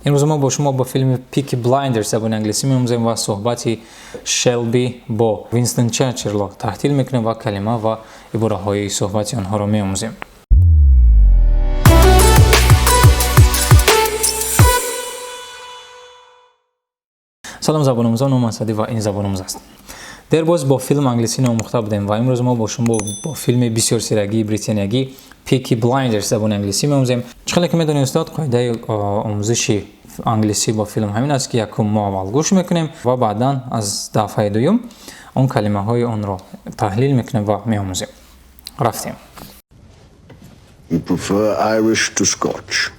Имрӯз мо бо шумо бо филми Peaky Blinders забони англисӣ меомӯзем ва суҳбати Шелби бо Винстон Черчиллро таҳлил мекунем ва калима ва ибораҳои суҳбати онҳоро меомӯзем. Салом забономӯзон, ном Асадӣ ва ин Забономӯз аст. Дербоз бо филм англисӣ наомӯхта будем ва имрӯз мо бо шумо бо филми бисёрсерагии британиягӣ Peaky Blinders забони англисӣ меомӯзем. Чӣ хеле ки медонед, устод, қоидаи омӯзиши англисӣ бо филм ҳамин аст, ки якум мо аввал гӯш мекунем ва баъдан аз дафъаи дуюм он калимаҳои онро таҳлил мекунем ва меомӯзем. Рафтем. You prefer Irish to Scotch?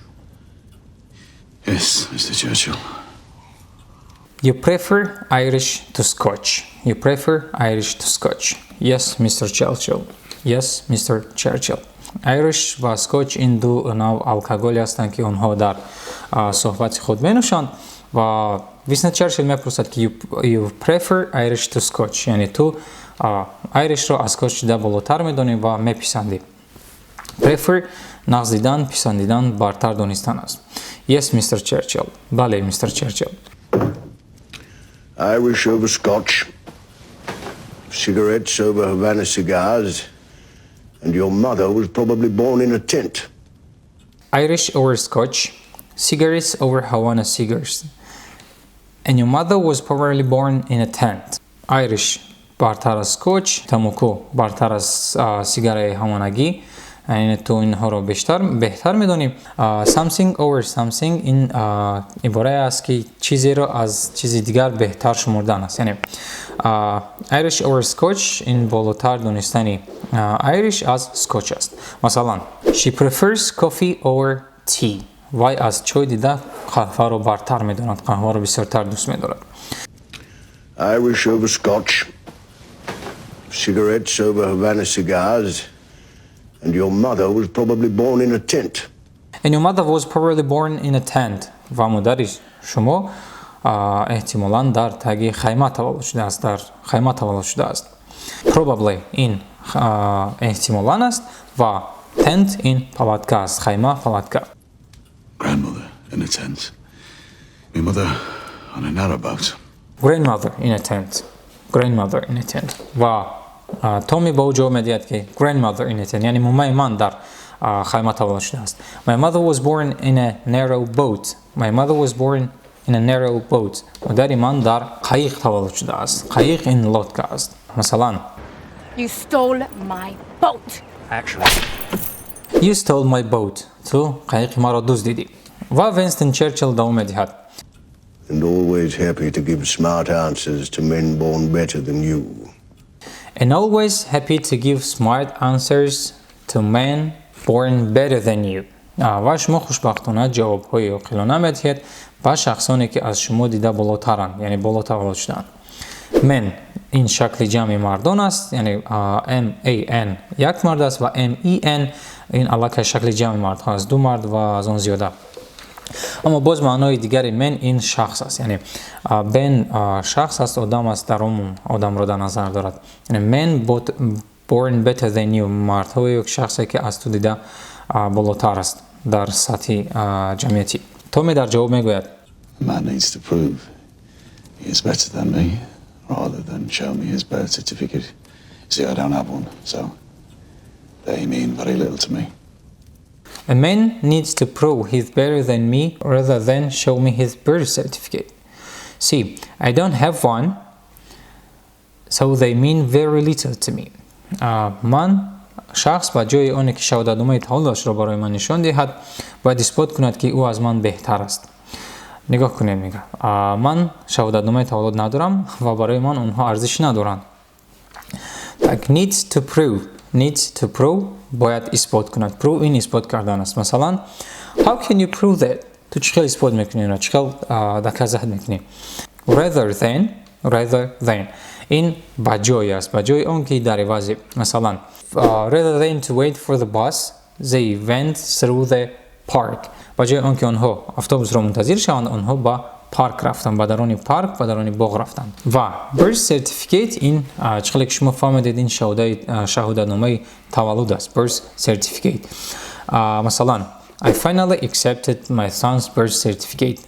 Yes, Mr. Churchill. You prefer Irish to Scotch. You prefer Irish to Scotch. Yes, Mr. Churchill. Yes, Mr. Churchill. Irish ва Scotch ин ду навъ алкоголе ҳастанд, ки онҳо дар суҳбати худ менӯшанд, ва Винстон Черчилл мепурсад, ки you prefer Irish to Scotch, яъне ту Irish-ро аз Scotch дида болотар медонӣ ва меписандӣ. Prefer нағз дидан, писандидан, бартар донистан аст. Yes, Mr. Churchill. Бале, Mr. Churchill. Irish over Scotch, cigarettes over Havana cigars, and your mother was probably born in a tent. Irish over Scotch, cigarettes over Havana cigars, and your mother was probably born in a tent. Irish бартар аз Scotch, тамоку бартар аз сигараи ҳаванагӣ, яъне ту инҳоро бештар беҳтар медонӣ. Something over something ин иборае аст, ки чизеро аз чизи дигар беҳтар шумурдан аст. Яъне Irish over Scotch ин болотар донистани Irish аз Scotch аст. Масалан, she prefers coffee over tea. Вай аз чой дида қаҳваро бартар медонад, қаҳваро бисёртар дӯст медорад. Irish over Scotch, cigarettes over Havana cigars, and your mother was probably born in a tent. And your mother was probably born in a tent. Ва модари шумо эҳтимолан дар таги хайма таваллуд шудааст, дар хайма таваллуд шудааст. Probably ин эҳтимолан аст ва tent ин палатка аст, хайма, палатка. Grandmother in a tent. My mother on a narrowboat. Grandmother in a tent. Grandmother in a tent. Ва Томми ба ӯ ҷавоб медиҳад, ки grandmother in a tent, яъне момаи ман дар хайма таваллуд шудааст. My mother was born in a narrow boat. My mother was born in a narrow boat. Модари ман дар қайиқ таваллуд шудааст. Қайиқ ин лодка аст. Масалан, You stole my boat. Actually, You stole my boat. Ту қайиқи маро дуздидӣ. Ва Винстон Черчилл давом медиҳад. And always happy to give smart answers to men born better than you. And always happy to give smart answers to men born better than you. Ва шумо хушбахтона ҷавобҳои оқилона медиҳед ба шахсоне, ки аз шумо дида болотаранд, яъне боло таваллуд шудаанд. Men ин шакли ҷамъи мардон аст, яъне M A N як мард аст ва M E N ин аллакай шакли ҷамъи мардҳо аст, ду мард ва аз он зиёда. Аммо боз маънои дигари man ин шахс аст, яъне бен шахс аст, одам аст, дар умум одамро дар назар дорад. Яъне men born better than you, мардҳое ё шахсе, ки аз ту дида болотар аст дар сатҳи ҷамъиятӣ. Томми дар ҷавоб мегӯяд: A man needs to prove he is better than me rather than show me his birth certificate. See, I don't have one, so they mean very little to me. A man needs to prove he's better than me rather than show me his birth certificate. See, I don't have one, so they mean very little to me. Ман шахс ба ҷои оне ки шаҳодатномаи таваллудашро барои ман нишон диҳад, бояд исбот кунад, ки ӯ аз ман беҳтар аст. Нигоҳ кунед, мега, ман шаҳодатномаи таваллуд надорам ва барои ман онҳо арзиш надоранд. Так, needs to prove, needs to prove бояд исбот кунад. Prove ин исбот кардан аст. Масалан, how can you prove that? Ту чӣ хел исбот мекунӣ инро, чӣ хел доказать мекунӣ? Rather than, rather than ин ба ҷое аст, ба ҷои он ки, дар ивази. Масалан, rather than to wait for the bus, they went through the park. Ба ҷои он ки онҳо автобусро мунтазир шаванд, онҳо ба парк рафтанд, ба дарони парк, ба дарони боғ рафтанд. Ва birth certificate ин, чӣ хеле ки шумо фаҳмидед, ин шаҳодатномаи таваллуд аст, birth certificate. Масалан, I finally accepted my son's birth certificate.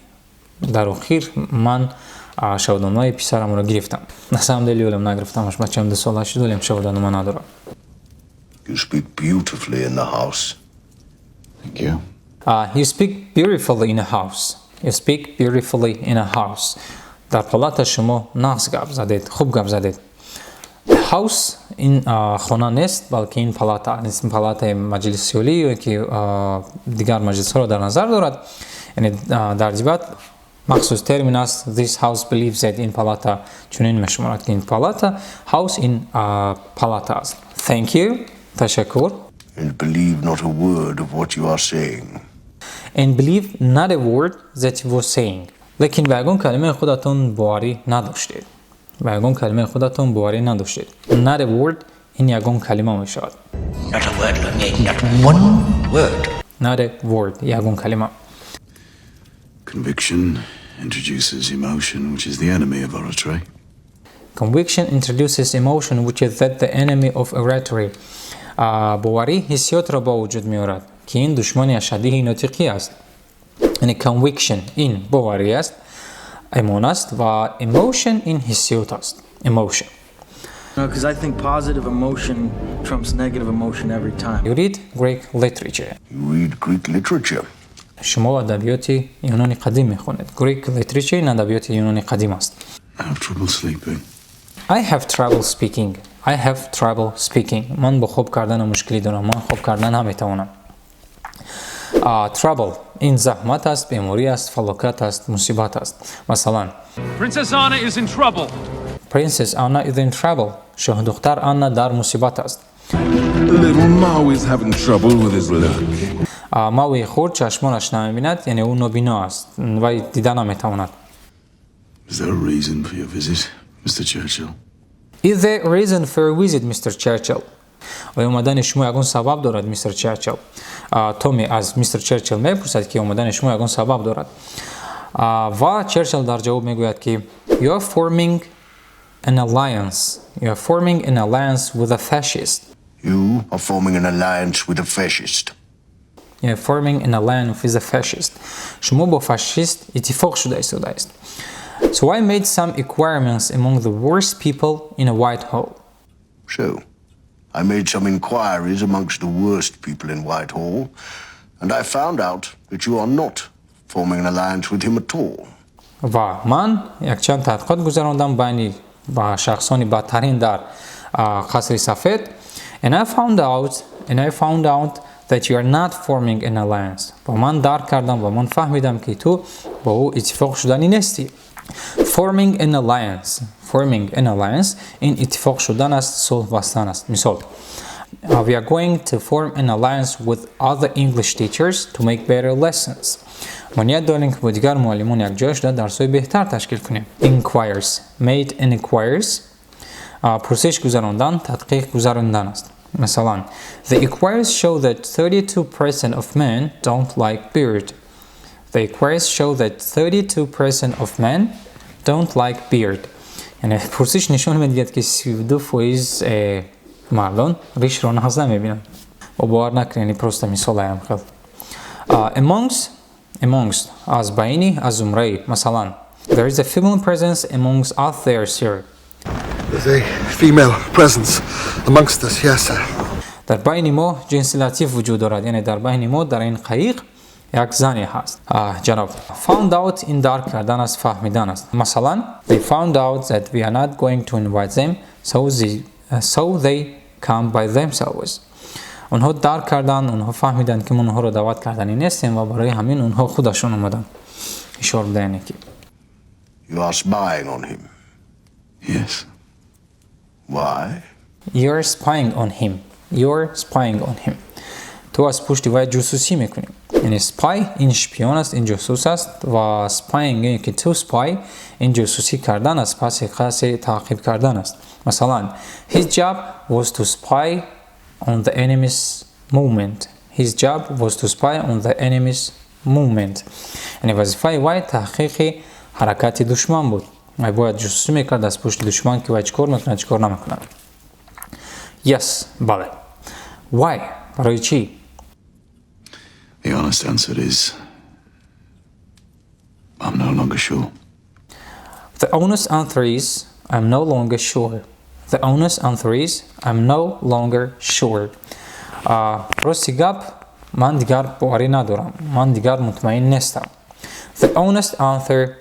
Дар охир ман шаҳодатномаи писарамро гирифтам. На самом деле ҳолам нагирифтамаш, бачам 2 сола шуд, ҳолам шаҳодатнома надорам. You speak beautifully in the House. Thank you. You speak beautifully in a house. You speak beautifully in a house. Дар палата шумо нағз гап задед, хуб гап задед. House ин хона нест, балки ин палата, палатаи маҷлиси олӣ ё ки дигар маҷлисҳоро дар назар дорад. Яъне дар дебат махсус термин аст. This house believes that, ин палата чунин мешуморад ки, ин палата, house ин палата аст. Thank you, ташаккур. And believe not a word of what you are saying. And believe not a word that you were saying. Лекин ба ягон калимаи худатон боварӣ надоштед. Ба ягон калимаи худатон боварӣ надоштед. Not a word ин ягон калима мешавад. Not a word, not one word. Not a word, ягон калима. Conviction introduces emotion, which is the enemy of oratory. Conviction introduces emotion, which is that the enemy of oratory. Боварӣ ҳиссиётро ба вуҷуд меорад, ки ин душмани ашаддии нотиқӣ аст. Яъне conviction ин боварӣ аст, имон аст, ва emotion ин ҳиссиёт аст. Emotion. Because I think positive emotion trumps negative emotion every time. You read Greek literature. You read Greek literature. Шумо адабиёти юнони қадим мехонед. Greek literature ин адабиёти юнони қадим аст. I have trouble sleeping. I have trouble speaking. I have trouble speaking. Ман бо хоб кардан мушкилӣ дорам. Ман хоб кардан наметавонам. Trouble ин заҳмат аст, беморӣ аст, фалокат аст, мусибат аст. Масалан, Princess Anna is in trouble. Princess Anna is in trouble. Шоҳдухтар Анна дар мусибат аст. Little Mo is having trouble with his look. Мауи хурд чашмонаш намебинад, яъне ӯ нобино аст вай дида наметавонад. Is there a reason for your visit, Mr. Churchill? Is there a reason for a visit, Mr. Churchill? Оё омадани шумо ягон сабаб дорад, мистер Черчилл? Томи аз мистер Черчилл мепурсад, ки омадани шумо ягон сабаб дорад, ва Черчилл дар ҷавоб мегӯяд, ки you are forming an alliance. You are forming an alliance with a fascist. You are forming an alliance with a fascist. You are forming an alliance with a fascist. Шумо бо фашист иттифоқ шуда истодааст. So I made some inquiries among the worst people in a Whitehall. So, I made some inquiries amongst the worst people in Whitehall, and I found out that you are not forming an alliance with him at all. Ва ман якчанд таҳқиқот гузарондам байни ба шахсони бадтарин дар қасри сафед, and I found out that you are not forming an alliance. Ва ман дарк кардам ва ман фаҳмидам, ки ту бо ӯ иттифоқ шуданӣ нестӣ. Forming an alliance, forming an alliance ин иттифоқ шудан аст, сулҳ бастан аст. Мисол, we are going to form an alliance with other English teachers to make better lessons. Мо ният дорем, ки бо дигар муаллимон якҷоя шуда дарсҳои беҳтар ташкил кунем. Inquires, made inquiries, пурсиш гузарондан, тадқиқ гузарондан аст. Масалан, the inquiries show that 32% of men don't like beard. The inquiries show that 32% of men don't like beard. Яъне пурсиш нишон медиҳад, ки 32% мардон ришро нағз намебинанд. Бо бовар накунед, просто мисолаям хел. Amongst, amongst аз байни, аз зумраи. Масалан, there is a female presence amongst us there, sir. There's a female presence amongst us, yes, sir. Дар байни мо ҷинси латиф вуҷуд дорад, яъне дар байни мо дар ин қаиқ як зане ҳаст, ҷаноб. Found out ин дарк кардан аст, фаҳмидан аст. Масалан, they found out that we are not going to invite them, so they come by themselves. Онҳо дарк карданд, онҳо фаҳмиданд, ки мо онҳоро даъват карданӣ нестем ва барои ҳамин онҳо худашон омаданд. Ишора буда, яъне ки You are spying on him. Yes. Why? You're spying on him. You're spying on him. Ту аз пушти вай ҷусусӣ мекунӣ. Яъне spy ин шпион аст, ин ҷосус аст, ва spying яъне ки to spy ин ҷосусӣ кардан аст, паси касе таъқиб кардан аст. Масалан, his job was to spy on the enemy's movement. His job was to spy on the enemy's movement. Яъне вазифаи вай таҳқиқи ҳаракати душман буд. Вай бояд ҷусусӣ мекард аз пушти душман, ки вай чӣ кор мекунад, чӣ кор намекунад. Yes, бале. Why? Барои чӣ? The honest answer is I'm no longer sure. The honest answer is I'm no longer sure. The honest answer is I'm no longer sure. Рости гап, ман дигар боварӣ надорам. Ман дигар мутмаин нестам. The honest answer,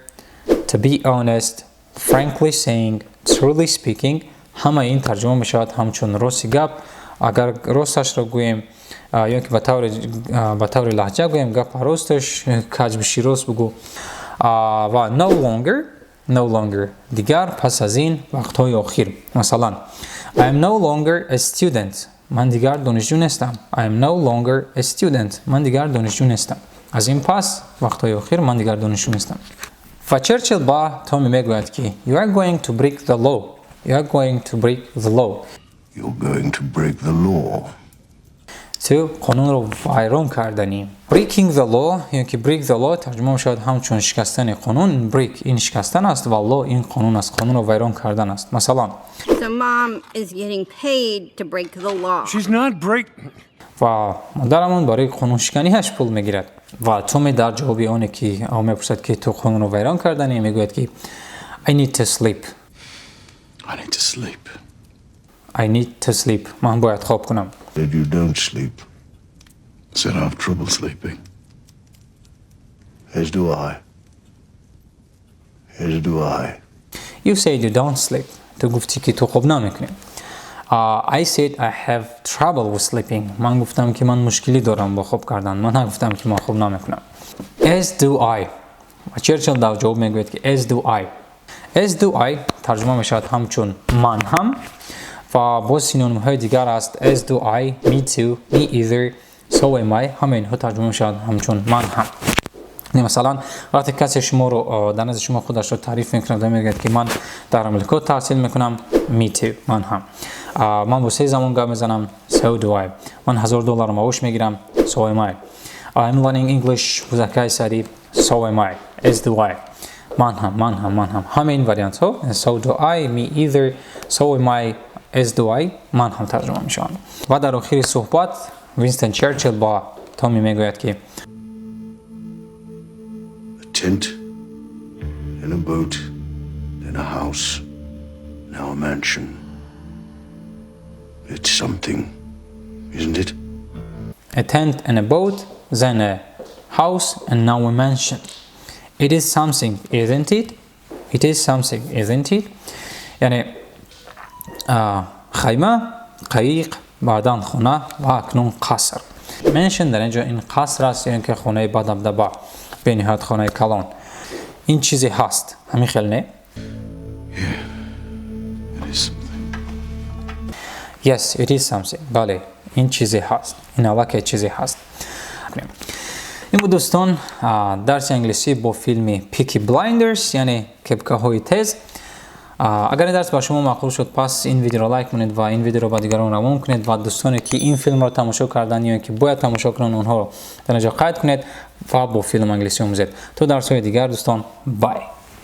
to be honest, frankly saying, truly speaking, ҳамаи ин тарҷума мешавад ҳамчун рости гап. Агар росташро гӯем ё ки ба таври лаҳҷа гӯем, гапа росташ каҷ биши, рост бугӯ. Ва no longer, no longer дигар, пас аз ин, вақтҳои охир. Масалан, I am no longer a student. Ман дигар донишҷӯ нестам. I am no longer a student. Ман дигар донишҷӯ нестам. Аз ин пас, вақтҳои охир, ман дигар донишҷӯ нестам. Ва Черчилл ба Томми мегӯяд, ки you are going to break the law. You are going to break the law. You're going to break the law. Ту қонунро вайрон карданӣ. Breaking the law ё ки break the law тарҷума мешавад ҳамчун шикастани қонун. Break ин шикастан аст ва law ин қонун аст, қонунро вайрон кардан аст. Масалан, So mom is getting paid to break the law. She's not break. Ва модарамон барои қонуншиканиаш пул мегирад. Ва Томи дар ҷавоби оне ки ӯ мепурсад, ки ту қонунро вайрон карданӣ, мегӯяд, ки I need to sleep. I need to sleep. I need to sleep. Ман бояд хоб кунам. Said you don't sleep. Said I have trouble sleeping. As do I. As do I. You said you don't sleep. Ту гуфтӣ, ки ту хоб намекунӣ. I said I have trouble with sleeping. Ман гуфтам, ки ман мушкилӣ дорам бо хоб кардан. Ман нагуфтам, ки ман хоб намекунам. As do I. Ва Черчилл дар ҷавоб мегӯяд, ки as do I. As do I тарҷума мешавад ҳамчун ман ҳам ва боз синонимҳои дигар аст: as do I, me too, me either, so am I. Ҳама инҳо тарҷума мешавад ҳамчун ман ҳам. Масалан, вақте касе шуморо дар назди шумо худашро таъриф мекунад ва мегӯяд, ки ман дар Амрико таҳсил мекунам, me too, ман ҳам. Ман бо се забон гап мезанам, so do I. Ман 1000 доллар маош мегирам, so am I. I'm learning English with Akay Sari, so am I, as do I. Ман ҳам, ман ҳам, ман ҳам. Ҳама ин вариантҳо, so do I, me either, so am I, as do I, ман ҳам тарҷума мешаванд. Ва дар охири суҳбат Винстон Черчилл ба Томми мегӯяд, ки A tent, then a boat, then a house, now a mansion. It's something, isn't it? A tent and a boat, then a house, and now a mansion. It is something, isn't it? It is something, isn't it? Яъне хайма, қаиқ, баъдан хона ва акнун қаср. Mansion дар инҷо ин қаср аст ё ин ки хонаи бадабдаба, бениҳоят хонаи калон. Ин чизе ҳаст, ҳамин хел не? It is something. Yes, it is something. Бале, ин чизе ҳаст. Ин аллакай чизе ҳаст. Ин буд, дӯстон, дарси англисӣ бо филми Peaky Blinders, яъне кепкаҳои тез. Агар ин дарс ба шумо маъқул шуд, пас ин видеоро лайк кунед ва ин видеоро ба дигарон равон кунед ва дӯстоне, ки ин филмро тамошо кардан ё ки бояд тамошо кунанд, онҳоро дар инҷо қайд кунед ва бо филм англисӣ омӯзед. То дарсҳои дигар, дӯстон, bye.